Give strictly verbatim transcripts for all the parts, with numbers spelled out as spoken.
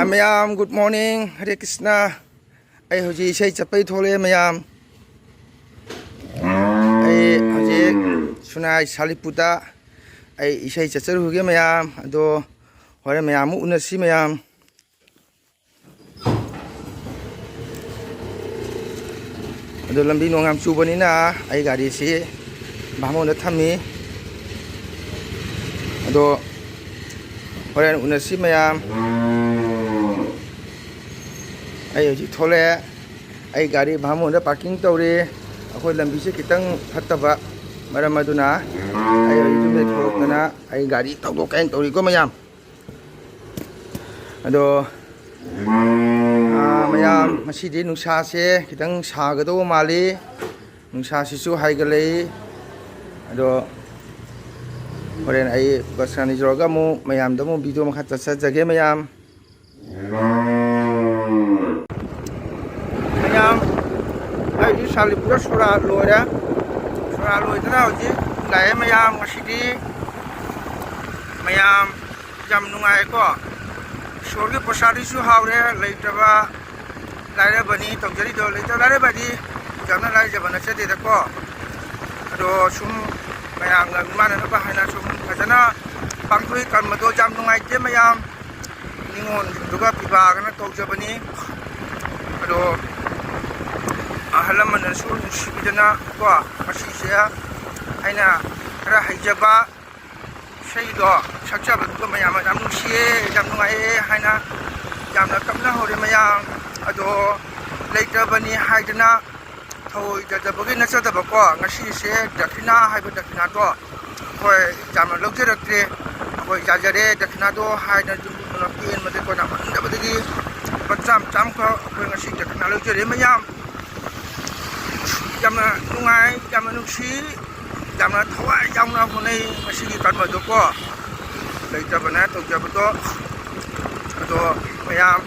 ꯃꯌꯥꯝ, good morning, Hare Krishna. ꯑꯩ ꯍꯧꯖꯤꯛ ꯏꯁꯩ ꯆꯠꯄꯩ ꯊꯣꯛꯂꯛꯑꯦ, ꯃꯌꯥꯝ꯫ ꯑꯩ ꯍꯧꯖꯤꯛ ꯁꯨꯅꯥꯏ ꯁꯥꯂꯤꯄꯨꯔꯗ ꯑꯩ ꯏꯁꯩ ꯆꯠꯆꯔꯨꯒꯦ, ꯃꯌꯥꯝ꯫ ꯑꯗꯣ ꯍꯣꯔꯦꯟ ꯃꯌꯥꯝ ꯑꯃꯨꯛ ꯎꯅꯁꯤ, ꯃꯌꯥꯝ꯫ ꯑꯗꯣ ꯂꯝꯕꯤ ꯅꯣꯡ ꯌꯥꯝ ꯆꯨꯕꯅꯤꯅ ꯑꯩ ꯒꯥꯔꯤꯁꯤ ꯚꯥꯃꯣꯟꯗ ꯊꯝꯃꯤ꯫ ꯑꯗꯣ ꯍꯣꯔꯦꯟ ꯎꯅꯁꯤ, ꯃꯌꯥꯝ꯫ ꯑꯩ ꯍꯧꯖꯤꯛ ꯊꯣꯛꯂꯛꯑꯦ꯫ ꯑꯩ ꯒꯥꯔꯤ ꯚꯥꯃꯣꯟꯗ parking ꯇꯧꯔꯤ꯫ ꯑꯩꯈꯣꯏ ꯂꯝꯕꯤꯁꯦ ꯈꯤꯇꯪ ꯐꯠꯇꯕ ꯃꯔꯝ ꯑꯗꯨꯅ ꯑꯩ ꯍꯧꯖꯤꯛ ꯌꯨꯝꯗꯩ ꯊꯣꯛꯂꯛꯇꯅ ꯑꯩ ꯒꯥꯔꯤ ꯊꯧꯗꯣꯛ ꯀꯥꯏꯅ ꯇꯧꯔꯤꯀꯣ, ꯃꯌꯥꯝ꯫ ꯑꯗꯣ, ꯑꯥ, ꯃꯌꯥꯝ, ꯉꯁꯤꯗꯤ ꯅꯨꯡꯁꯥꯁꯦ ꯈꯤꯇꯪ ꯁꯥꯒꯗꯧꯕ ꯃꯥꯜꯂꯤ꯫ ꯅꯨꯡꯁꯥꯁꯤꯁꯨ ꯍꯥꯏꯒꯠꯂꯛꯏ꯫ ꯑꯗꯣ ꯍꯣꯔꯦꯟ ꯑꯩ bus ꯀꯥꯅꯤ ꯌꯧꯔꯒ ꯑꯃꯨꯛ ꯃꯌꯥꯝꯗ ꯑꯃꯨꯛ video ꯃꯈꯥ ꯆꯠꯆꯒꯦ, ꯃꯌꯥꯝ꯫ ꯃꯌꯥꯝ, ꯑꯩꯗꯤ ꯁꯥꯂꯤꯄꯨꯔꯗ ꯁꯣꯔꯥ ꯂꯣꯏꯔꯦ꯫ ꯁꯣꯔꯥ ꯂꯣꯏꯗꯅ ꯍꯧꯖꯤꯛ ꯂꯥꯛꯑꯦ, ꯃꯌꯥꯝ꯫ ꯉꯁꯤꯗꯤ ꯃꯌꯥꯝ ꯌꯥꯝ ꯅꯨꯡꯉꯥꯏꯀꯣ꯫ ꯏꯁꯣꯔꯒꯤ ꯄ꯭ꯔꯁꯥꯗꯤꯁꯨ ꯍꯥꯎꯔꯦ꯫ ꯂꯩꯇꯕ ꯂꯥꯏꯔꯕꯅꯤ ꯇꯧꯖꯔꯤꯗꯣ꯫ ꯂꯩꯇꯕ ꯂꯥꯏꯔꯕꯗꯤ ꯌꯥꯝꯅ ꯂꯥꯏꯖꯕ ꯅꯠꯆꯗꯦꯗꯀꯣ꯫ ꯑꯗꯣ ꯁꯨꯝ ꯃꯌꯥꯝꯒ ꯃꯤꯃꯥꯟꯅꯅꯕ ꯍꯥꯏꯅ ꯁꯨꯝ ꯐꯖꯅ ꯄꯥꯡꯊꯣꯛꯏ ꯀꯔꯃꯗꯣ꯫ ꯌꯥꯝ ꯅꯨꯡꯉꯥꯏꯇꯦ, ꯃꯌꯥꯝ꯫ ꯅꯤꯉꯣꯜꯁꯤꯡꯗꯨꯒ ꯄꯤꯕꯥꯒꯅ ꯇꯧꯖꯕꯅꯤ꯫ ꯑꯗꯣ ꯑꯍꯜ ꯂꯃꯟꯅꯁꯨ ꯅꯨꯡꯁꯤꯕꯤꯗꯅ ꯀꯣ, ꯉꯁꯤꯁꯦ ꯑꯩꯅ ꯈꯔ ꯍꯩꯖꯕ ꯏꯁꯩꯗꯣ ꯁꯛꯆꯕꯗꯨꯒ ꯃꯌꯥꯝ ꯌꯥꯝ ꯅꯨꯡꯁꯤꯌꯦ, ꯌꯥꯝ ꯅꯨꯡꯉꯥꯏꯌꯦ ꯍꯥꯏꯅ ꯌꯥꯝꯅ ꯀꯞꯅꯍꯧꯔꯦ, ꯃꯌꯥꯝ꯫ ꯑꯗꯣ ꯂꯩꯇꯕꯅꯤ ꯍꯥꯏꯗꯅ ꯊꯧꯑꯣꯏꯗꯕꯒꯤ ꯅꯠꯆꯗꯕꯀꯣ, ꯉꯁꯤꯁꯦ ꯗꯈꯤꯅꯥ ꯍꯥꯏꯕ ꯗꯈꯤꯅꯥꯗꯣ ꯑꯩꯈꯣꯏ ꯌꯥꯝꯅ ꯂꯧꯖꯔꯛꯇ꯭ꯔꯦ꯫ ꯑꯩꯈꯣꯏ ꯌꯥꯖꯔꯦ ꯗꯈꯤꯅꯥꯗꯣ ꯍꯥꯏꯅ ꯌꯨꯝꯕꯨꯗꯨꯅ ꯄꯦꯟꯕꯗꯒꯤ ꯑꯩꯈꯣꯏꯅ ꯃꯟꯗꯕꯗꯒꯤ ꯂꯨꯄꯥ ꯆꯥꯝꯃ ꯆꯥꯝꯃꯈꯛ ꯑꯩꯈꯣꯏ ꯉꯁꯤ ꯗꯈꯤꯅꯥ ꯂꯧꯖꯔꯦ, ꯃꯌꯥꯝ꯫ ꯌꯥꯝꯅ ꯅꯨꯡꯉꯥꯏ, ꯌꯥꯝꯅ ꯅꯨꯡꯁꯤ, ꯌꯥꯝꯅ ꯊꯋꯥꯏ ꯌꯥꯎꯅ ꯍꯣꯠꯅꯩ ꯉꯁꯤꯒꯤ ꯀꯔꯃꯗꯣꯀꯣ꯫ ꯂꯩꯇꯕꯅ ꯇꯧꯖꯕꯗꯣ꯫ ꯑꯗꯣ ꯃꯌꯥꯝ,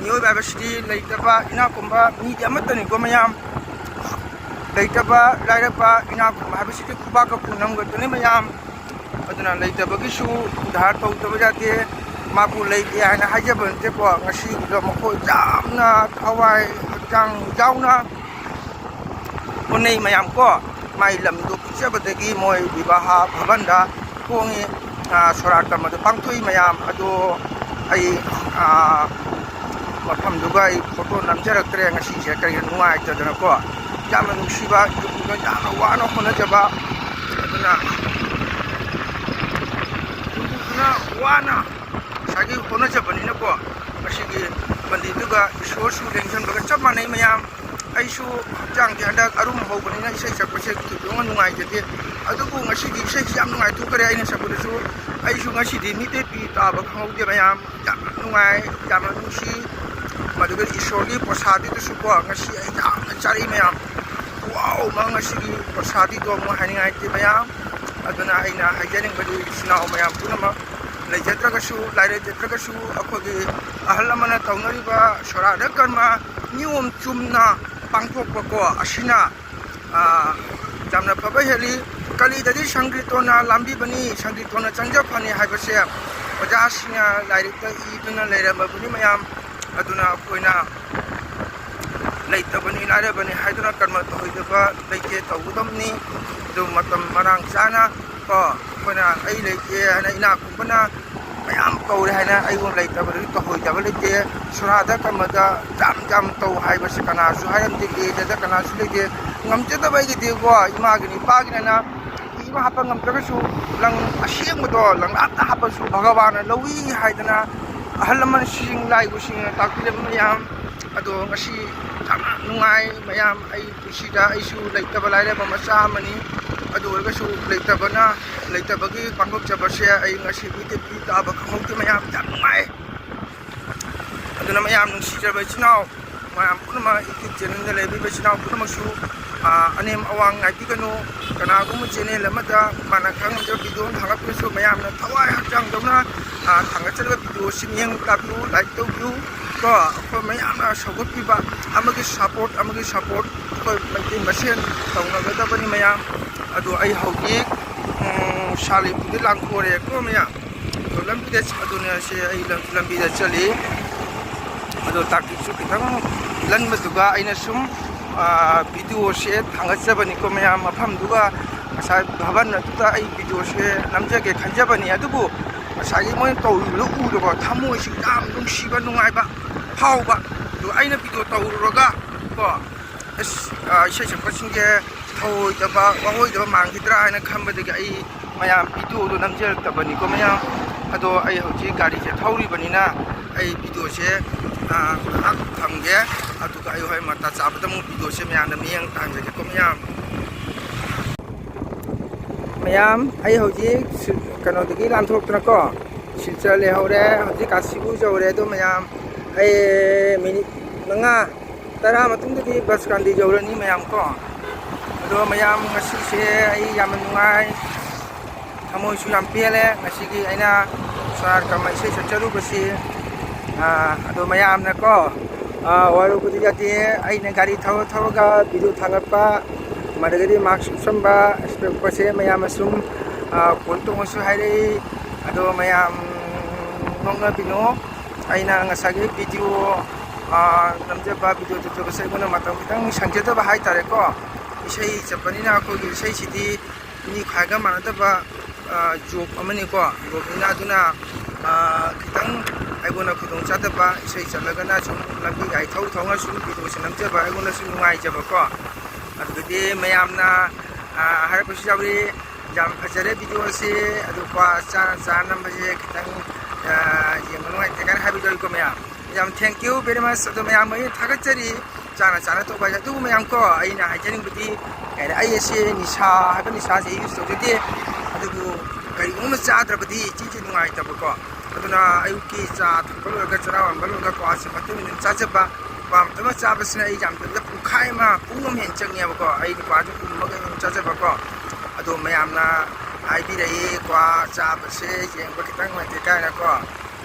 ꯃꯤꯑꯣꯏꯕ ꯍꯥꯏꯕꯁꯤꯗꯤ ꯂꯩꯇꯕ ꯏꯅꯥꯛ ꯈꯨꯟꯕ ꯃꯤꯗꯤ ꯑꯃꯠꯇꯅꯤꯀꯣ, ꯃꯌꯥꯝ꯫ ꯂꯩꯇꯕ ꯂꯥꯏꯔꯕ ꯏꯅꯥꯛ ꯈꯨꯟꯕ ꯍꯥꯏꯕꯁꯤꯗꯤ ꯈꯨꯕꯥꯛꯀ ꯈꯨꯅꯝ ꯈꯛꯇꯅꯤ, ꯃꯌꯥꯝ꯫ ꯑꯗꯨꯅ ꯂꯩꯇꯕꯒꯤꯁꯨ ꯎꯗꯥꯔ ꯇꯧꯗꯕ ꯌꯥꯗꯦ꯫ ꯃꯥꯕꯨ ꯂꯩꯇꯦ ꯍꯥꯏꯅ ꯍꯥꯏꯖꯕ ꯅꯠꯇꯦꯀꯣ꯫ ꯉꯁꯤꯒꯤꯗꯣ ꯃꯈꯣꯏ ꯌꯥꯝꯅ ꯊꯋꯥꯏ ꯍꯛꯆꯥꯡ ꯌꯥꯎꯅ ꯍꯣꯠꯅꯩ ꯃꯌꯥꯝ ꯀꯣ꯫ ꯃꯥꯏ ꯂꯝꯗꯣ ꯄꯤꯛꯆꯕꯗꯒꯤ ꯃꯣꯏ ꯕꯤꯕꯥꯍ ꯚꯕꯟꯗ ꯍꯣꯡꯉꯤ꯫ ꯑ, ꯁꯣꯔꯥꯠ ꯀꯔꯃꯗꯣ ꯄꯥꯡꯊꯣꯛꯏ ꯃꯌꯥꯝ꯫ ꯑꯗꯣ ꯑꯩ, ꯑ, ꯃꯐꯝꯗꯨꯒ ꯑꯩ ꯐꯣꯇꯣ ꯅꯝꯖꯔꯛꯇ꯭ꯔꯦ ꯉꯁꯤꯁꯦ, ꯀꯔꯤꯒꯤꯅꯣ, ꯅꯨꯡꯉꯥꯏꯇꯗꯅꯀꯣ꯫ ꯌꯥꯝꯅ ꯅꯨꯡꯁꯤꯕ ꯌꯨꯝꯗꯨꯅ ꯌꯥꯝꯅ ꯋꯥꯅ ꯍꯣꯠꯅꯖꯕ, ꯑꯗꯨꯅ ꯌꯨꯝꯕꯨꯗꯨꯅ ꯋꯥꯅ ꯉꯁꯥꯏꯒꯤ ꯍꯣꯠꯅꯖꯕꯅꯤꯅꯀꯣ꯫ ꯉꯁꯤꯒꯤ ꯄꯟꯗꯤꯠꯇꯨꯒ ꯏꯁꯣꯔꯁꯨ ꯂꯦꯡꯁꯟꯕꯒ ꯆꯞ ꯃꯥꯟꯅꯩ ꯃꯌꯥꯝ꯫ ꯑꯩꯁꯨ ꯍꯛꯆꯥꯡꯁꯦ ꯍꯟꯗꯛ ꯑꯔꯨꯝ ꯍꯧꯕꯅꯤꯅ ꯏꯁꯩ ꯁꯛꯄꯁꯦ ꯊꯣꯏꯗꯣꯛꯅ ꯅꯨꯡꯉꯥꯏꯖꯗꯦ꯫ ꯑꯗꯨꯕꯨ ꯉꯁꯤꯗꯤ ꯏꯁꯩꯁꯤ ꯌꯥꯝ ꯅꯨꯡꯉꯥꯏꯊꯣꯛꯈ꯭ꯔꯦ꯫ ꯑꯩꯅ ꯁꯛꯄꯗꯁꯨ ꯑꯩꯁꯨ ꯉꯁꯤꯗꯤ ꯃꯤꯠꯇꯩ ꯄꯤ ꯇꯥꯕ ꯈꯪꯍꯧꯗꯦ ꯃꯌꯥꯝ꯫ ꯌꯥꯝꯅ ꯅꯨꯡꯉꯥꯏ, ꯌꯥꯝꯅ ꯅꯨꯡꯁꯤ꯫ ꯃꯗꯨꯒ ꯏꯁꯣꯔꯒꯤ ꯄ꯭ꯔꯁꯥꯗꯤꯗꯨꯁꯨꯀꯣ ꯉꯁꯤ ꯑꯩ ꯌꯥꯝꯅ ꯆꯥꯔꯤ ꯃꯌꯥꯝ꯫ ꯈꯨꯍꯥꯎ ꯑꯃ ꯉꯁꯤꯒꯤ ꯄ꯭ꯔꯁꯥꯗꯤꯗꯣ ꯑꯃꯨꯛ ꯍꯥꯏꯅꯤꯡꯉꯥꯏ ꯂꯩꯇꯦ ꯃꯌꯥꯝ꯫ ꯑꯗꯨꯅ ꯑꯩꯅ ꯍꯥꯏꯖꯅꯤꯡꯕꯗꯤ ꯏꯆꯤꯟ ꯏꯅꯥꯎ ꯃꯌꯥꯝ ꯄꯨꯝꯅꯃꯛ, ꯂꯩꯖꯗ꯭ꯔꯒꯁꯨ, ꯂꯥꯏꯔꯖꯗ꯭ꯔꯒꯁꯨ, ꯑꯩꯈꯣꯏꯒꯤ ꯑꯍꯜ ꯂꯃꯟꯅ ꯇꯧꯅꯔꯤꯕ ꯁꯣꯔꯥꯠ ꯀꯔꯃ ꯅꯤꯌꯣꯝ ꯆꯨꯝꯅ ꯄꯥꯡꯊꯣꯛꯄꯀꯣ, ꯑꯁꯤꯅ, ꯑ, ꯌꯥꯝꯅ ꯐꯕ ꯍꯦꯜꯂꯤ꯫ ꯀꯂꯤꯗꯗꯤ ꯁꯪꯀ꯭ꯔꯤꯇꯣꯟꯅ ꯂꯥꯝꯕꯤꯕꯅꯤ, ꯁꯪꯀ꯭ꯔꯤꯇꯣꯟꯅ ꯆꯪꯖꯐꯅꯤ ꯍꯥꯏꯕꯁꯦ ꯑꯣꯖꯥꯁꯤꯡꯅ ꯂꯥꯏꯔꯤꯛꯇ ꯏꯗꯨꯅ ꯂꯩꯔꯝꯃꯕꯅꯤ ꯃꯌꯥꯝ꯫ ꯑꯗꯨꯅ ꯑꯩꯈꯣꯏꯅ ꯂꯩꯇꯕꯅꯤ, ꯂꯥꯏꯔꯕꯅꯤ ꯍꯥꯏꯗꯨꯅ ꯀꯔꯃ ꯇꯧꯍꯩꯗꯕ ꯂꯩꯇꯦ, ꯇꯧꯒꯗꯕꯅꯤ꯫ ꯑꯗꯨ ꯃꯇꯝ ꯃꯔꯥꯡ ꯆꯥꯅ ꯀꯣ, ꯑꯩꯈꯣꯏꯅ ꯑꯩ ꯂꯩꯇꯦ ꯍꯥꯏꯅ ꯏꯅꯥꯛ ꯈꯨꯟꯕꯅ ꯃꯌꯥꯝ ꯀꯧꯔꯦ ꯍꯥꯏꯅ ꯑꯩꯉꯣꯟꯗ ꯂꯩꯇꯕꯗꯨꯗꯤ ꯇꯧꯍꯣꯏꯗꯕ ꯂꯩꯇꯦ꯫ ꯁꯣꯔꯥꯗ ꯀꯔꯃꯗ ꯌꯥꯝ ꯌꯥꯝ ꯇꯧ ꯍꯥꯏꯕꯁꯤ ꯀꯅꯥꯁꯨ ꯍꯥꯏꯔꯝꯗꯦ, ꯂꯦꯗꯗ ꯀꯅꯥꯁꯨ ꯂꯩꯇꯦ꯫ ꯉꯝꯖꯗꯕ ꯑꯩꯒꯤꯗꯤꯀꯣ, ꯏꯃꯥꯒꯤꯅ, ꯏꯄꯥꯒꯤꯅꯅ ꯐꯤ ꯑꯃ ꯍꯥꯞꯄ ꯉꯝꯗ꯭ꯔꯒꯁꯨ ꯂꯪ ꯑꯁꯦꯡꯕꯗꯣ ꯂꯪꯂꯥꯞꯇ ꯍꯥꯞꯄꯁꯨ ꯚꯒꯋꯥꯟꯅ ꯂꯧꯏ ꯍꯥꯏꯗꯅ ꯑꯍꯜ ꯂꯃꯟꯁꯤꯡ, ꯂꯥꯏꯒꯨꯁꯤꯡꯅ ꯇꯥꯛꯄꯤꯔꯝꯕ ꯃꯌꯥꯝ ꯑꯗꯣ ꯉꯁꯤ ꯌꯥꯝꯅ ꯅꯨꯡꯉꯥꯏ ꯃꯌꯥꯝ꯫ ꯑꯩ ꯄꯨꯟꯁꯤꯗ ꯑꯩꯁꯨ ꯂꯩꯇꯕ ꯂꯥꯏꯔꯕ ꯃꯆꯥ ꯑꯃꯅꯤ꯫ ꯑꯗꯨ ꯑꯣꯏꯔꯒꯁꯨ ꯂꯩꯇꯕꯅ, ꯂꯩꯇꯕꯒꯤ ꯄꯥꯡꯊꯣꯛꯆꯕꯁꯦ ꯑꯩ ꯉꯁꯤ ꯃꯤꯠꯇ ꯄꯤ ꯇꯥꯕ ꯈꯪꯍꯧꯗꯦ ꯃꯌꯥꯝ꯫ ꯌꯥꯝ ꯅꯨꯡꯉꯥꯏ꯫ ꯑꯗꯨꯅ ꯃꯌꯥꯝ ꯅꯨꯡꯁꯤꯖꯕ ꯏꯆꯤꯟ ꯏꯅꯥꯎ ꯃꯌꯥꯝ ꯄꯨꯝꯅꯃꯛ, YouTube channelꯗ ꯂꯩꯕꯤꯕ ꯏꯆꯤꯟ ꯏꯅꯥꯎ ꯄꯨꯝꯅꯃꯛꯁꯨ, ꯑ, ꯑꯅꯦꯝ ꯑꯋꯥꯡ ꯅꯥꯏꯕꯤꯒꯅꯨ꯫ ꯀꯅꯥꯒꯨꯝꯕ channel ꯑꯃꯗ ꯃꯥꯅ ꯈꯪꯗꯕ video ꯑꯃ ꯊꯥꯒꯠꯄꯗꯁꯨ ꯃꯌꯥꯝꯅ ꯊꯋꯥꯏ ꯍꯛꯆꯥꯡ ꯌꯥꯎꯅ, ꯑ, ꯊꯥꯒꯠꯆꯔꯤꯕ video ꯑꯁꯤ ꯃꯤꯠꯌꯦꯡ ꯇꯥꯕꯤꯌꯨ, like ꯇꯧꯕꯤꯌꯨ꯫ ꯀꯣ, ꯑꯩꯈꯣꯏ ꯃꯌꯥꯝꯅ ꯁꯧꯒꯠꯄꯤꯕ, ꯑꯃꯒꯤ support, ꯑꯃꯒꯤ support ꯑꯩꯈꯣꯏ ꯃꯩꯇꯩ ꯃꯁꯦꯟ ꯇꯧꯅꯒꯗꯕꯅꯤ ꯃꯌꯥꯝ꯫ ꯑꯗꯣ ꯑꯩ ꯍꯧꯖꯤꯛ, ꯎꯝ, ꯁꯥꯂꯤꯄꯨꯔꯗ ꯂꯥꯟꯊꯣꯔꯛꯑꯦꯀꯣ ꯃꯌꯥꯝ꯫ ꯂꯝꯕꯤꯗ ꯑꯗꯨꯅꯦ ꯁꯦ ꯑꯩ ꯂꯝ-, ꯂꯝꯕꯤꯗ ꯆꯠꯂꯤ꯫ ꯑꯗꯣ ꯇ꯭ꯔꯥꯐꯤꯛꯁꯨ ꯈꯤꯇꯪ ꯂꯟꯕꯗꯨꯒ ꯑꯩꯅ ꯁꯨꯝ, ꯑ, ꯚꯤꯗꯤꯑꯣꯁꯦ ꯊꯥꯡꯒꯠꯆꯕꯅꯤꯀꯣ ꯃꯌꯥꯝ, ꯃꯐꯝꯗꯨꯒ ꯉꯁꯥꯏ ꯚꯕꯟ ꯑꯗꯨꯗ ꯑꯩ ꯚꯤꯗꯤꯑꯣꯁꯦ ꯅꯝꯖꯒꯦ ꯈꯟꯖꯕꯅꯤ꯫ ꯑꯗꯨꯕꯨ ꯉꯁꯥꯏꯒꯤ ꯃꯣꯏꯅ ꯇꯧꯔꯤꯕꯗꯣ ꯎꯗꯕ ꯊꯃꯣꯏꯁꯤ ꯌꯥꯝ ꯅꯨꯡꯁꯤꯕ, ꯅꯨꯡꯉꯥꯏꯕ ꯐꯥꯎꯕ꯫ ꯑꯗꯣ ꯑꯩꯅ ꯚꯤꯗꯤꯑꯣ ꯇꯧꯔꯨꯔꯒ ꯀꯣ, ꯑꯁ, ꯑ, ꯏꯁꯩ ꯁꯛꯄꯁꯤꯡꯁꯦ ꯊꯧꯑꯣꯏꯗꯕ, ꯋꯥꯑꯣꯏꯗꯕ ꯃꯥꯟꯈꯤꯗ꯭ꯔꯥ ꯍꯥꯏꯅ ꯈꯟꯕꯗꯒꯤ ꯑꯩ ꯃꯌꯥꯝ ꯚꯤꯗꯤꯑꯣꯗꯣ ꯅꯝꯖꯔꯛꯇꯕꯅꯤꯀꯣ ꯃꯌꯥꯝ꯫ ꯑꯗꯣ ꯑꯩ ꯍꯧꯖꯤꯛ ꯒꯥꯔꯤꯁꯦ ꯊꯧꯔꯤꯕꯅꯤꯅ ꯑꯩ ꯚꯤꯗꯤꯑꯣꯁꯦ, ꯑ, ꯉꯥꯏꯍꯥꯛ ꯊꯝꯒꯦ꯫ ꯑꯗꯨꯒ ꯑꯩ ꯍꯣꯔꯦꯟ ꯃꯇꯥ ꯆꯥꯕꯗ ꯑꯃꯨꯛ ꯚꯤꯗꯤꯑꯣꯁꯦ ꯃꯌꯥꯝꯗ ꯃꯤꯠꯌꯦꯡ ꯇꯥꯍꯟꯖꯒꯦꯀꯣ ꯃꯌꯥꯝ꯫ ꯃꯌꯥꯝ, ꯑꯩ ꯍꯧꯖꯤꯛ ꯁꯤ-, ꯀꯩꯅꯣꯗꯒꯤ ꯂꯥꯟꯊꯣꯛꯇꯅꯀꯣ, ꯁꯤꯜꯆꯔ ꯂꯩꯍꯧꯔꯦ, ꯍꯧꯖꯤꯛ ꯀꯥꯁꯤꯕꯨ ꯌꯧꯔꯦ꯫ ꯑꯗꯣ ꯃꯌꯥꯝ, ꯑꯩ ꯃꯤꯅꯤꯠ ꯃꯉꯥ, ꯇꯔꯥ ꯃꯇꯨꯡꯗꯗꯤ ꯕꯁ ꯀꯥꯟꯗꯤ ꯌꯧꯔꯅꯤ ꯃꯌꯥꯝ ꯀꯣ꯫ ꯑꯗꯣ ꯃꯌꯥꯝ, ꯉꯁꯤꯁꯦ ꯑꯩ ꯌꯥꯝꯅ ꯅꯨꯡꯉꯥꯏ, ꯊꯃꯣꯏꯁꯨ ꯌꯥꯝ ꯄꯦꯜꯂꯦ ꯉꯁꯤꯒꯤ ꯑꯩꯅ ꯁꯣꯅꯥꯔ ꯀꯝꯃ ꯏꯁꯩ ꯁꯛꯆꯔꯨꯕꯁꯤ꯫ ꯑꯥ, ꯑꯗꯣ ꯃꯌꯥꯝꯅꯀꯣ, ꯑꯥ, ꯋꯥꯔꯧꯕꯗꯤ ꯌꯥꯗꯦ, ꯑꯩꯅ ꯒꯥꯔꯤ ꯊꯧꯔ ꯊꯧꯔꯒ ꯚꯤꯗꯤꯑꯣ ꯊꯥꯒꯠꯄ, ꯃꯗꯒꯤꯗꯤ ꯃꯥꯛꯁ ꯎꯞꯁꯟꯕ, ꯏꯁꯄꯦꯛ ꯎꯞꯄꯁꯦ ꯃꯌꯥꯝꯅ ꯁꯨꯝ, ꯑꯥ, ꯐꯣꯟ ꯇꯣꯡꯉꯁꯨ ꯍꯥꯏꯔꯛꯏ꯫ ꯑꯗꯣ ꯃꯌꯥꯝ ꯅꯣꯛꯅꯕꯤꯅꯣ꯫ ꯑꯩꯅ ꯉꯁꯥꯏꯒꯤ ꯚꯤꯗꯤꯑꯣ, ꯑꯥ, ꯅꯝꯖꯕ, ꯚꯤꯗꯤꯑꯣ ꯇꯧꯖꯕꯁꯦ ꯑꯩꯉꯣꯟꯗ ꯃꯇꯝ ꯈꯤꯇꯪ ꯁꯪꯖꯗꯕ ꯍꯥꯏꯇꯥꯔꯦꯀꯣ꯫ ꯏꯁꯩ ꯆꯠꯄꯅꯤꯅ ꯑꯩꯈꯣꯏꯒꯤ ꯏꯁꯩꯁꯤꯗꯤ ꯃꯤ ꯈ꯭ꯋꯥꯏꯒ ꯃꯥꯟꯅꯗꯕ, ꯑ, ꯖꯣꯕ ꯑꯃꯅꯤꯀꯣ, ꯖꯣꯕꯅꯤꯅ꯫ ꯑꯗꯨꯅ, ꯑ, ꯈꯤꯇꯪ ꯑꯩꯉꯣꯟꯗ ꯈꯨꯗꯣꯡ ꯆꯥꯗꯕ, ꯏꯁꯩ ꯆꯠꯂꯒꯅ ꯁꯨꯝ ꯂꯝꯕꯤ ꯒꯥꯔꯤ ꯊꯧ ꯊꯧꯅ ꯁꯨꯝ ꯚꯤꯗꯤꯑꯣꯁꯦ ꯅꯝꯖꯕ ꯑꯩꯉꯣꯟꯗꯁꯨ ꯅꯨꯡꯉꯥꯏꯖꯕꯀꯣ꯫ ꯑꯗꯨꯗꯒꯤ ꯃꯌꯥꯝꯅ, ꯑ, ꯍꯥꯏꯔꯛꯄꯁꯨ ꯌꯥꯎꯏ, "ꯌꯥꯝ ꯐꯖꯔꯦ ꯚꯤꯗꯤꯑꯣꯁꯦ, ꯑꯗꯨ ꯀ꯭ꯋꯥ ꯆꯥ ꯆꯥ ꯅꯝꯕꯁꯦ ꯈꯤꯇꯪ, ꯑ, ꯌꯦꯡꯕ ꯅꯨꯡꯉꯥꯏꯇꯦ" ꯀꯥꯏꯅ ꯍꯥꯏꯕꯁꯨ ꯌꯥꯎꯏꯀꯣ ꯃꯌꯥꯝ꯫ ꯌꯥꯝ thank you very much꯫ ꯑꯗꯣ ꯃꯌꯥꯝ ꯂꯣꯏꯅ ꯊꯥꯒꯠꯆꯔꯤ꯫ ꯆꯥꯅ ꯆꯥꯅ ꯇꯧꯕ ꯍꯥꯏꯁꯦ꯫ ꯑꯗꯨꯕꯨ ꯃꯌꯥꯝ ꯀꯣ, ꯑꯩꯅ ꯍꯥꯏꯖꯅꯤꯡꯕꯗꯤ, ꯀꯩ ꯍꯥꯏꯅꯤ, ꯑꯩ ꯑꯁꯦ ꯅꯤꯁꯥ ꯍꯥꯏꯕ ꯅꯤꯁꯥꯁꯦ ꯌꯨꯁ ꯇꯧꯖꯗꯦ꯫ ꯑꯗꯨꯕꯨ ꯀꯔꯤꯒꯨꯝꯕ ꯆꯥꯗ꯭ꯔꯕꯗꯤ ꯆꯤꯟꯁꯦ ꯅꯨꯡꯉꯥꯏꯇꯕꯀꯣ꯫ ꯑꯗꯨꯅ ꯑꯌꯨꯛꯀꯤ ꯆꯥ ꯊꯛꯄ ꯂꯣꯏꯔꯒ, ꯆꯔꯥ ꯋꯥꯟꯕ ꯂꯣꯏꯔꯒ ꯀ꯭ꯋꯥꯁꯦ ꯃꯇꯨꯡ ꯑꯗꯨꯝ ꯆꯥꯖꯕ꯫ ꯀ꯭ꯋꯥ ꯃꯇꯨꯡ ꯆꯥꯕꯁꯤꯅ ꯑꯩ ꯌꯥꯝꯗꯕꯤꯗ ꯄꯨꯡꯈꯥꯏ ꯑꯃ, ꯄꯨꯡ ꯑꯃ ꯍꯦꯟꯅ ꯆꯪꯉꯦꯕꯀꯣ꯫ ꯑꯩ ꯀ꯭ꯋꯥꯁꯦ ꯎꯝꯃꯒ ꯑꯗꯨꯝ ꯆꯥꯖꯕꯀꯣ꯫ ꯑꯗꯣ ꯃꯌꯥꯝꯅ ꯍꯥꯏꯕꯤꯔꯛꯏ, ꯀ꯭ꯋꯥ ꯆꯥꯕꯁꯦ ꯌꯦꯡꯕ ꯈꯤꯇꯪ ꯅꯨꯡꯉꯥꯏꯇꯦ ꯀꯥꯏꯅꯀꯣ꯫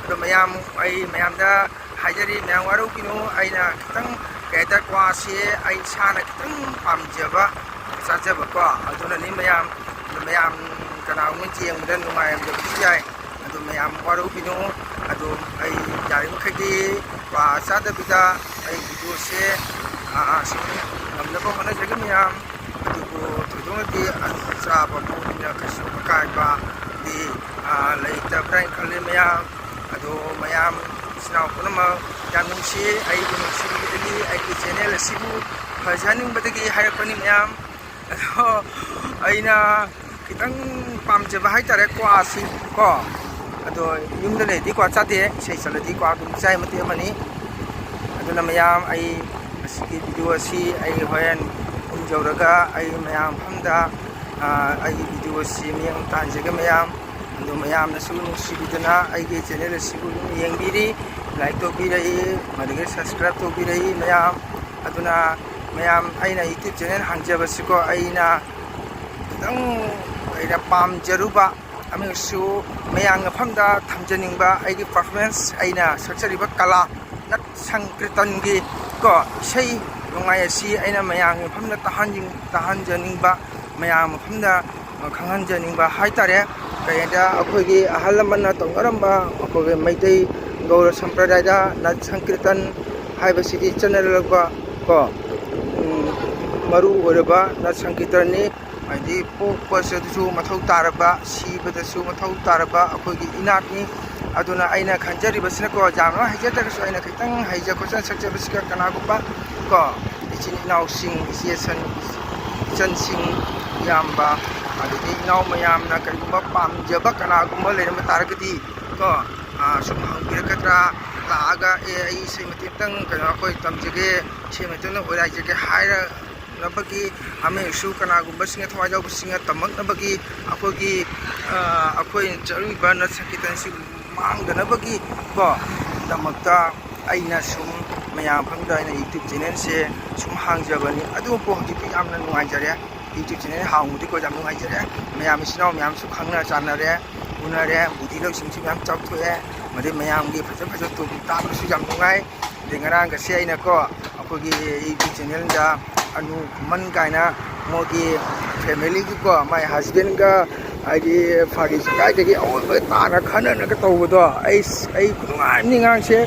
ꯑꯗꯣ ꯃꯌꯥꯝ, ꯑꯩ ꯃꯌꯥꯝꯗ ꯍꯥꯏꯖꯔꯤ, ꯃꯌꯥꯝ ꯋꯥꯔꯧꯕꯤꯅꯨ꯫ ꯑꯩꯅ ꯈꯤꯇꯪ, ꯀꯩ ꯍꯥꯏꯇꯥꯔꯦ, ꯀ꯭ꯋꯥꯁꯦ ꯑꯩ ꯏꯁꯥꯅ ꯈꯤꯇꯪ ꯄꯥꯝꯖꯕ ꯆꯥꯖꯕꯀꯣ꯫ ꯑꯗꯨꯅꯅꯤ ꯃꯌꯥꯝ, ꯃꯌꯥꯝ ꯀꯅꯥꯒꯨꯝꯕ ꯌꯦꯡꯕꯗ ꯅꯨꯡꯉꯥꯏꯔꯝꯗꯕꯁꯨ ꯌꯥꯏ꯫ ꯑꯗꯨꯝ ꯃꯌꯥꯝ ꯋꯥꯔꯧꯕꯤꯅꯨ꯫ ꯑꯗꯣ ꯑꯩ ꯌꯥꯔꯤꯃꯈꯩꯗꯤ ꯀ꯭ꯋꯥ ꯆꯥꯗꯕꯤꯗ ꯑꯩ ꯚꯤꯗꯤꯑꯣꯁꯦ, ꯑ, ꯁꯨꯝ ꯉꯝꯅꯕ ꯍꯣꯠꯅꯖꯒꯦ ꯃꯌꯥꯝ꯫ ꯑꯗꯨꯕꯨ ꯊꯣꯏꯗꯣꯛꯅꯗꯤ ꯑꯗꯨ ꯆꯥꯕ ꯄꯣꯠꯅꯤꯅ ꯀꯩꯁꯨ ꯑꯀꯥꯏꯕꯗꯤ, ꯑ, ꯂꯩꯇꯕ꯭ꯔꯥ ꯍꯥꯏꯅ ꯈꯜꯂꯤ ꯃꯌꯥꯝ꯫ ꯑꯗꯣ ꯃꯌꯥꯝ ꯏꯆꯤꯟ ꯏꯅꯥꯎ ꯄꯨꯝꯅꯃꯛ ꯌꯥꯝ ꯅꯨꯡꯁꯤ, ꯑꯩꯕꯨ ꯅꯨꯡꯁꯤꯕꯤꯕꯗꯒꯤ ꯑꯩꯒꯤ ꯆꯦꯅꯦꯜ ꯑꯁꯤꯕꯨ ꯐꯖꯍꯟꯅꯤꯡꯕꯗꯒꯤ ꯍꯥꯏꯔꯛꯄꯅꯤ ꯃꯌꯥꯝ꯫ ꯑꯗꯣ ꯑꯩꯅ ꯈꯤꯇꯪ ꯄꯥꯝꯖꯕ ꯍꯥꯏꯇꯥꯔꯦ ꯀ꯭ꯋꯥꯁꯤ ꯀꯣ꯫ ꯑꯗꯣ ꯌꯨꯝꯗ ꯂꯩꯔꯗꯤ ꯀ꯭ꯋꯥ ꯆꯥꯗꯦ, ꯏꯁꯩ ꯆꯠꯂꯗꯤ ꯀ꯭ꯋꯥ ꯑꯗꯨꯝ ꯆꯥꯏ ꯃꯇꯦꯛ ꯑꯃꯅꯤ꯫ ꯑꯗꯨꯅ ꯃꯌꯥꯝ ꯑꯩ ꯑꯁꯤꯒꯤ ꯚꯤꯗꯤꯑꯣ ꯑꯁꯤ ꯑꯩ ꯍꯣꯔꯦꯟ ꯌꯨꯝ ꯌꯧꯔꯒ ꯑꯩ ꯃꯌꯥꯝ ꯃꯐꯝꯗ, ꯑ, ꯑꯩꯒꯤ ꯚꯤꯗꯤꯑꯣ ꯑꯁꯤ ꯃꯤꯠꯌꯦꯡ ꯇꯥꯍꯟꯖꯒꯦ ꯃꯌꯥꯝ꯫ ꯑꯗꯣ ꯃꯌꯥꯝꯅꯁꯨ ꯅꯨꯡꯁꯤꯕꯤꯗꯨꯅ ꯑꯩꯒꯤ ꯆꯦꯅꯦꯜ ꯑꯁꯤꯕꯨ ꯑꯗꯨꯝ ꯌꯦꯡꯕꯤꯔꯤ, ꯂꯥꯏꯛ ꯇꯧꯕꯤꯔꯛꯏ, ꯑꯗꯒꯤ ꯁꯕꯁꯀ꯭ꯔꯥꯏꯕ ꯇꯧꯕꯤꯔꯛꯏ ꯃꯌꯥꯝ꯫ ꯑꯗꯨꯅ ꯃꯌꯥꯝ ꯑꯩꯅ ꯌꯨꯇ꯭ꯌꯨꯕ ꯆꯦꯅꯦꯜ ꯍꯥꯡꯖꯕꯁꯤꯀꯣ ꯑꯩꯅ ꯈꯤꯇꯪ ꯑꯩꯅ ꯄꯥꯝꯖꯔꯨꯕ ꯑꯃꯁꯨ ꯃꯌꯥꯝ ꯃꯐꯝꯗ ꯊꯝꯖꯅꯤꯡꯕ ꯑꯩꯒꯤ ꯄꯔꯐꯣꯔꯃꯦꯟꯁ ꯑꯩꯅ ꯁꯛꯆꯔꯤꯕ ꯀꯂꯥ ꯅꯠ ꯁꯪꯀ꯭ꯔꯤꯇꯟꯒꯤ ꯀꯣ ꯏꯁꯩ ꯅꯣꯡꯃꯥꯏ ꯑꯁꯤ ꯑꯩꯅ ꯃꯌꯥꯝꯒꯤ ꯃꯐꯝꯗ ꯇꯥꯍꯟꯅꯤꯡ-, ꯇꯥꯍꯟꯖꯅꯤꯡꯕ, ꯃꯌꯥꯝ ꯃꯐꯝꯗ ꯈꯪꯍꯟꯖꯅꯤꯡꯕ ꯍꯥꯏꯇꯥꯔꯦ꯫ ꯀꯔꯤꯗ ꯑꯩꯈꯣꯏꯒꯤ ꯑꯍꯜ ꯂꯃꯟꯅ ꯇꯧꯅꯔꯝꯕ ꯑꯩꯈꯣꯏꯒꯤ ꯃꯩꯇꯩ ꯒꯧꯔ ꯁꯝꯄ꯭ꯔꯗꯥꯌꯗ ꯅꯠ ꯁꯪꯀ꯭ꯔꯤꯇꯟ ꯍꯥꯏꯕꯁꯤꯗꯤ ꯆꯠꯅꯔꯛꯄ ꯀꯣ, ꯎꯝ, ꯃꯔꯨ ꯑꯣꯏꯔꯕ ꯅꯠ ꯁꯪꯀ꯭ꯔꯤꯇꯟꯅꯤ꯫ ꯍꯥꯏꯗꯤ ꯄꯣꯛꯄꯁꯤꯗꯁꯨ ꯃꯊꯧ ꯇꯥꯔꯕ, ꯁꯤꯕꯗꯁꯨ ꯃꯊꯧ ꯇꯥꯔꯕ ꯑꯩꯈꯣꯏꯒꯤ ꯏꯅꯥꯠꯅꯤ꯫ ꯑꯗꯨꯅ ꯑꯩꯅ ꯈꯟꯖꯔꯤꯕꯁꯤꯅꯀꯣ, ꯌꯥꯝꯅ ꯍꯩꯖꯗ꯭ꯔꯒꯁꯨ ꯑꯩꯅ ꯈꯤꯇꯪ ꯍꯩꯖ ꯈꯣꯠꯆ ꯁꯛꯆꯕꯁꯤꯒ ꯀꯅꯥꯒꯨꯝꯕ ꯀꯣ, ꯏꯆꯤꯟ ꯏꯅꯥꯎꯁꯤꯡ, ꯏꯆꯦꯁꯟ, ꯏꯆꯟꯁꯤꯡ, ꯏꯌꯥꯝꯕ, ꯑꯗꯒꯤ ꯏꯅꯥꯎ ꯃꯌꯥꯝꯅ ꯀꯔꯤꯒꯨꯝꯕ ꯄꯥꯝꯖꯕ ꯀꯅꯥꯒꯨꯝꯕ ꯂꯩꯔꯝꯕ ꯇꯥꯔꯒꯗꯤ ꯀꯣ, ꯑ, ꯁꯨꯝ ꯍꯪꯕꯤꯔꯛꯀꯗ꯭ꯔꯥ? ꯂꯥꯛꯑꯒ, "ꯑꯦ, ꯑꯩ ꯏꯁꯩ ꯃꯇꯦꯛ ꯑꯃꯇꯪ ꯀꯩꯅꯣ ꯑꯩꯈꯣꯏ ꯇꯝꯖꯒꯦ, ꯏꯁꯩ ꯃꯇꯦꯛ ꯑꯃꯇꯪ ꯑꯣꯏꯔꯥꯏꯖꯒꯦ" ꯍꯥꯏꯔꯛꯅꯕꯒꯤ, ꯑꯃꯁꯨ ꯀꯅꯥꯒꯨꯝꯕꯁꯤꯡꯅ ꯊꯋꯥꯏ ꯌꯥꯎꯕꯁꯤꯡꯅ ꯇꯝꯃꯛꯅꯕꯒꯤ ꯑꯩꯈꯣꯏꯒꯤ, ꯑ, ꯑꯩꯈꯣꯏꯅ ꯆꯠꯂꯨꯔꯤꯕ ꯅꯠ ꯁꯪꯀꯤꯔꯇꯟꯁꯤ ꯃꯥꯡꯗꯅꯕꯒꯤ ꯀꯣ ꯗꯃꯛꯇ ꯑꯩꯅ ꯁꯨꯝ ꯃꯌꯥꯝ ꯃꯐꯝꯗ ꯑꯩꯅ ꯌꯨꯇ꯭ꯌꯨꯕ ꯆꯦꯅꯦꯜꯁꯦ ꯁꯨꯝ ꯍꯥꯡꯖꯕꯅꯤ꯫ ꯑꯗꯨꯕꯨ ꯍꯧꯖꯤꯛꯇꯤ ꯌꯥꯝꯅ ꯅꯨꯡꯉꯥꯏꯖꯔꯦ꯫ ꯌꯨꯇ꯭ꯌꯨꯕ ꯆꯦꯅꯦꯜ ꯍꯥꯡꯕꯗꯤꯀꯣ ꯌꯥꯝ ꯅꯨꯡꯉꯥꯏꯖꯔꯦ꯫ ꯃꯌꯥꯝ ꯏꯆꯤꯟ ꯏꯅꯥꯎ ꯃꯌꯥꯝꯁꯨ ꯈꯪꯅ ꯆꯥꯟꯅꯔꯦ, ꯎꯅꯔꯦ, ꯕꯨꯙꯤ ꯂꯧꯁꯤꯡꯁꯨ ꯃꯌꯥꯝ ꯆꯥꯎꯊꯣꯛꯑꯦ꯫ ꯃꯗꯩ ꯃꯌꯥꯝꯒꯤ ꯐꯖ ꯐꯖ ꯇꯣꯟ ꯇꯥꯕꯁꯨ ꯌꯥꯝ ꯅꯨꯡꯉꯥꯏ꯫ ꯑꯗꯩ ꯉꯔꯥꯡꯒꯁꯦ ꯑꯩꯅꯀꯣ ꯑꯩꯈꯣꯏꯒꯤ ꯌꯨꯇ꯭ꯌꯨꯕ ꯆꯦꯅꯦꯜꯗ ꯑꯅꯨ ꯈꯨꯃꯟ ꯀꯥꯏꯅ ꯃꯣꯏꯒꯤ ꯐꯦꯃꯤꯂꯤꯒꯤꯀꯣ ꯃꯥꯏ ꯍꯁꯕꯦꯟꯒ ꯍꯥꯏꯗꯤ ꯐꯥꯒꯤ ꯁꯨꯡꯀꯥꯏꯗꯒꯤ ꯑꯑꯣꯏꯕ ꯇꯥꯅ ꯈꯟꯅꯔꯒ ꯇꯧꯕꯗꯣ, ꯑꯩ ꯑꯩ ꯈꯨꯅꯨꯡꯉꯥꯏ ꯑꯃꯅꯤ ꯑꯉꯥꯡꯁꯦ꯫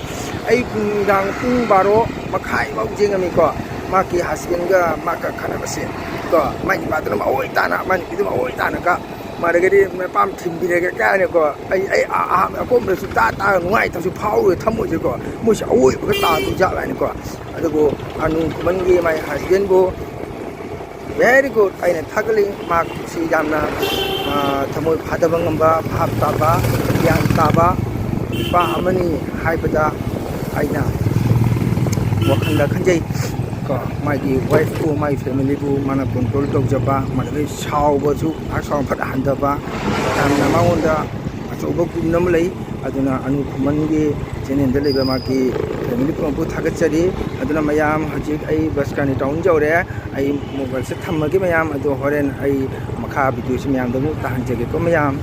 ꯑꯩ ꯄꯨꯡ, ꯅꯨꯡꯗꯥꯡ ꯄꯨꯡ ꯕꯥꯔꯣ ꯃꯈꯥꯏꯐꯥꯎ ꯌꯦꯡꯉꯝꯃꯤꯀꯣ꯫ ꯃꯥꯒꯤ ꯍꯁꯕꯦꯟꯒ ꯃꯥꯒ ꯈꯠꯅꯕꯁꯦ ꯀꯣ, ꯃꯥꯏ ꯅꯨꯄꯥꯗꯨꯅ ꯃꯑꯣꯏ ꯇꯥꯅ, ꯃꯥꯏ ꯅꯨꯄꯤꯗꯨ ꯃꯑꯣꯏ ꯇꯥꯅꯒ ꯃꯥꯗꯒꯗꯤ ꯃꯄꯥꯝ ꯊꯤꯟꯕꯤꯔꯒꯦ ꯀꯥꯏꯅꯀꯣ꯫ ꯑꯩ ꯑꯩ ꯑ- ꯑꯍꯥꯟꯕ ꯑꯀꯣꯟꯕꯗꯁꯨ ꯇꯥ ꯇꯥ ꯅꯨꯡꯉꯥꯏꯇꯕꯁꯨ ꯐꯥꯎꯔꯣꯏ ꯊꯃꯣꯏꯁꯦꯀꯣ꯫ ꯃꯣꯏꯁꯦ ꯑꯑꯣꯏꯕꯒ ꯇꯥꯗꯣꯏ ꯖꯥꯠꯂ ꯍꯥꯏꯅꯀꯣ꯫ ꯑꯗꯨꯕꯨ ꯑꯅꯨ ꯈꯨꯃꯟꯒꯤ ꯃꯥꯏ ꯍꯁꯕꯦꯟꯕꯨ very good, ꯑꯩꯅ ꯊꯥꯒꯠꯂꯤ꯫ ꯃꯍꯥꯛꯁꯤ ꯌꯥꯝꯅ, ꯑ, ꯊꯃꯣꯏ ꯐꯥꯗꯕ ꯉꯝꯕ, ꯚꯥꯞ ꯇꯥꯕ, ꯒ꯭ꯌꯥꯟ ꯇꯥꯕ ꯅꯨꯄꯥ ꯑꯃꯅꯤ ꯍꯥꯏꯕꯗ ꯑꯩꯅ ꯋꯥꯈꯜꯗ ꯈꯟꯖꯩ꯫ ꯀꯣ, ꯃꯥꯒꯤ ꯋꯥꯏꯐꯄꯨ, ꯃꯥꯒꯤ ꯐꯦꯃꯤꯂꯤꯕꯨ ꯃꯥꯅ ꯀꯟꯇ꯭ꯔꯣꯜ ꯇꯧꯖꯕ, ꯃꯗꯨꯗꯒꯤ ꯁꯥꯎꯕꯁꯨ ꯉꯥꯏꯍꯥꯛ ꯁꯥꯎꯕ ꯐꯠ ꯍꯟꯊꯕ, ꯌꯥꯝꯅ ꯃꯉꯣꯟꯗ ꯑꯆꯧꯕ ꯒꯨꯟ ꯑꯃ ꯂꯩ꯫ ꯑꯗꯨꯅ ꯑꯅꯨ ꯈꯨꯃꯟꯒꯤ ꯆꯦꯅꯦꯜꯗ ꯂꯩꯕ ꯃꯥꯒꯤ ꯐꯦꯃꯤꯂꯤ ꯄꯨꯝꯅꯃꯛꯄꯨ ꯊꯥꯒꯠꯆꯔꯤ꯫ ꯑꯗꯨꯅ ꯃꯌꯥꯝ, ꯍꯧꯖꯤꯛ ꯑꯩ ꯕꯁꯀꯥꯅꯤ ꯇꯥꯎꯟ ꯌꯧꯔꯦ꯫ ꯑꯩ ꯃꯣꯕꯥꯏꯜꯁꯦ ꯊꯝꯃꯒꯦ ꯃꯌꯥꯝ, ꯑꯗꯣ ꯍꯣꯔꯦꯟ ꯑꯩ ꯃꯈꯥ ꯚꯤꯗꯤꯑꯣꯁꯤ ꯃꯌꯥꯝꯗ ꯑꯃꯨꯛ ꯇꯥꯍꯟꯖꯒꯦꯀꯣ ꯃꯌꯥꯝ꯫